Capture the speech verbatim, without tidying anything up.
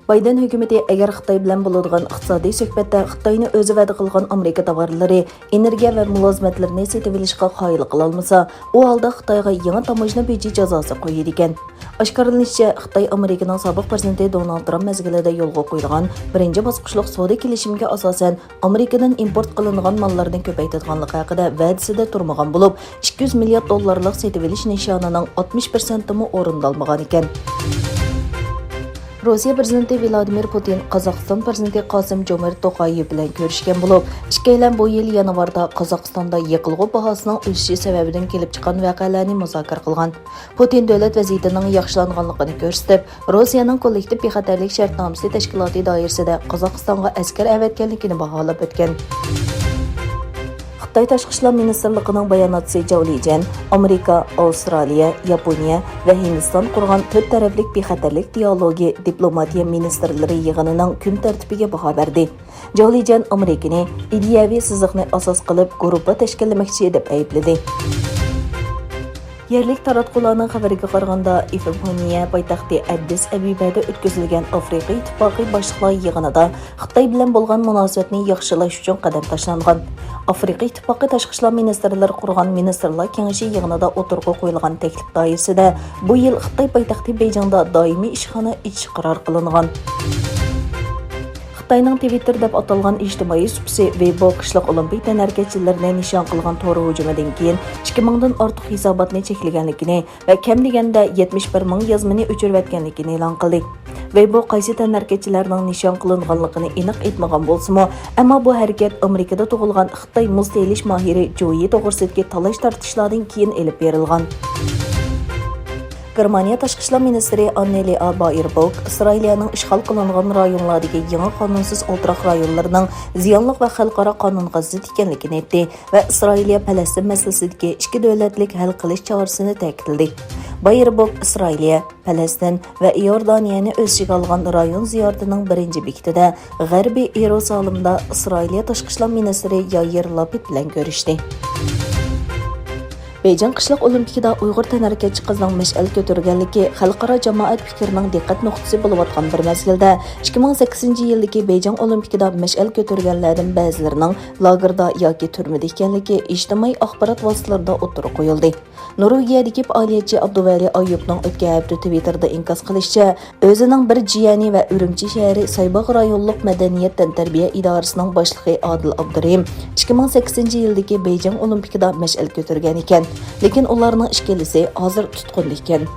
بايدېن ھۆكۈمىتى ئەگەر خىتاي بىلەن بولىدىغان ئىقتىسادىي سۆھبەتتە خىتاينى ئۆزى ۋەدە قىلغان ئامېرىكا تاۋارلىرى، ئېنېرگىيە ۋە مۇلازىمەتلىرىنى سېتىۋېلىشقا قايىل قىلالمىسا، ئۇ ھالدا خىتايغا يېڭى تاموژنا بېجى جازاسى قويىدىكەن. ئاشكارىلىنىشىچە، خىتاي ئامېرىكىنىڭ سابىق پىرېزىدېنتى دونالد ترامپ مەزگىلىدە يولغا قويۇلغان بىرىنچى باسقۇچلۇق سودا كېلىشىمىگە ئاساسەن، ئامېرىكىدىن ئىمپورت قىلىنىدىغان ماللارنى كۆپەيتىدىغانلىقى ھەققىدە ۋەدىسىدە تۇرمىغان بولۇپ، ئىككى يۈز مىليارد دوللارلىق سېتىۋېلىش نىشانىنىڭ ئاتمىش پىرسەنتىمۇ ئورۇندالمىغانىكەن. روسىيە پىرېزىدېنتى ۋلادىمىر پۇتىن قازاقىستان پىرېزىدېنتى قاسىم جومېرت توقايېۋ بىلەن كۆرۈشكەن بولۇپ، ئىككىيلەن بۇ يىل يانۋاردا قازاقىستاندا يېقىلغۇ باھاسىنىڭ ئۆسۈشى سەۋەبىدىن كېلىپ چىققان ۋەقەلەرنى مۇزاكىرە قىلغان. پۇتىن دۆلەت ۋەزىيىتىنىڭ ياخشىلانغانلىقىنى كۆرسىتىپ، روسىيەنىڭ كوللېكتىپ بىخەتەرلىك شەرتنامىسى تەشكىلاتى دائىرىسىدە قازاقىستانغا ئەسكەر ئەۋەتكەنلىكىنى باھالاپ ئۆتكەن. خىتاي تاشقى ئىشلار مىنىستىرلىقىنىڭ باياناتچىسى جاۋ لىجيەن ئامېرىكا، ئاۋسترالىيە، ياپونىيە ۋە ھىندىستان قۇرغان تۆت تەرەپلىك بىخەتەرلىك دىئالوگى دىپلوماتىيە مىنىستىرلىرى يىغىنىنىڭ كۈن تەرتىپىگە باھا بەردى. جاۋ لىجيەن ئامېرىكىنى ئىدىيەۋى سىزىقنى ئاساس قىلىپ گۇرۇپپا تەشكىللىمەكچى دەپ ئەيىبلىدى. يەرلىك تاراتقۇلارنىڭ خەۋىرىگە قارىغاندا، ئېفىئوپىيە پايتەختى ئەددىس ئەبىبەدە ئۆتكۈزۈلگەن ئافرىقا ئىتتىپاقى باشلىقلار يىغىنىدا خىتاي بىلەن بولغان مۇناسىۋەتنى ياخشىلاش ئۈچۈن قەدەم تاشلانغان. ئافرىقا ئىتتىپاقى تاشقى ئىشلار مىنىستىرلىرى قۇرغان مىنىستىرلار كېڭىشى يىغىنىدا ئوتتۇرىغا قويۇلغان تەكلىپ دائىرىسىدە بۇ يىل خىتاي پايتەختى بېيجىڭدا دائىمىي ئىشخانا ئېچىش قارار قىلىنغان. خىتاينىڭ تىۋىتتېر دەپ ئاتالغان ئىجتىمائىي سۇپىسى ۋېيبو قىشلىق ئولىمپىك تەنھەرىكەتچىلىرىنى نىشان قىلغان تور ھۇجۇمىدىن كېيىن ئىككى مىڭدىن ئارتۇق ھېساباتنى چەكلىگەنلىكىنى ۋە كەم دېگەندە يەتمىش بىر مىڭ يازمىنى ئۆچۈرۈۋەتكەنلىكىنى ئېلان قىلدى. ۋېيبو قايسى تەنھەرىكەتچىلەرنىڭ نىشان قىلىنغانلىقىنى ئېنىق ئېيتمىغان بولسىمۇ، ئەمما بۇ ھەرىكەت ئامېرىكىدا تۇغۇلغان خىتاي مۇز تېيىلىش ماھىرى جۇيى توغرىسىدىكى تالاش-تارتىشلاردىن كېيىن ئېلىپ بېرىلغان. گېرمانىيە تاشقى ئىشلار مىنىستىرى ئاننېلېئا بايېربوك ئىسرائىلىيەنىڭ ئىشغال قىلىنغان رايونلاردىكى يېڭى قانۇنسىز ئولتۇراق رايونلىرىنىڭ زىيانلىق ۋە خەلقئارا قانۇنغا زىت ئىكەنلىكىنى ئېيتتى ۋە ئىسرائىلىيە پەلەستىن مەسىلىسىدىكى ئىككى دۆلەتلىك ھەل قىلىش چارىسىنى تەكىتلىدى. بايېربوك ئىسرائىلىيە، پەلەستىن ۋە ئىئوردانىيەنى ئۆز ئىچىگە ئالغان رايون زىيارىتىنىڭ بىرىنچى بېكىتىدە غەربىي ئىيېرۇسالىمدا ئىسرائىلىيە تاشقى ئىشلار مىنىستىرى يائىر لاپىد بىلەن كۆرۈشتى. بېيجىڭ قىشلىق ئولىمپىكىدا ئۇيغۇر تەنھەرىكەتچى قىزنىڭ مەشئەل كۆتۈرگەنلىكى خەلقئارا جامائەت پىكرىنىڭ دىققەت نۇقتىسى بولۇۋاتقان بىر مەزگىلدە، ئىككى مىڭ سەككىزىنچى يىلدىكى بېيجىڭ ئولىمپىكىدا مەشئەل كۆتۈرگەنلەردىن بەزىلىرىنىڭ لاگېردا ياكى تۈرمىدە ئىكەنلىكى ئىجتىمائىي ئاخبارات ۋاسىتىلىرىدا ئوتتۇرىغا قويۇلدى. نورۋېگىيەدىكى پائالىيەتچى ئابدۇۋەلى ئايۇپنىڭ ئۆتكەن ھەپتە تىۋىتتېردا ئىنكاس قىلىشىچە، ئۆزىنىڭ بىر جىيەنى ۋە ئۈرۈمچى شەھىرى سايباغ رايونلۇق مەدەنىيەت تەنتەربىيە ئىدارىسىنىڭ باشلىقى ئادىل ئابدۇرېھىم ئىككى مىڭ سەككىزىنچى يىلدىكى بېيجىڭ ئولىمپىكىدا مەشئەل كۆتۈرگەن ئىكەن، لېكىن ئۇلارنىڭ ئىككىلىسى ھازىر تۇتقۇندا ئىكەن.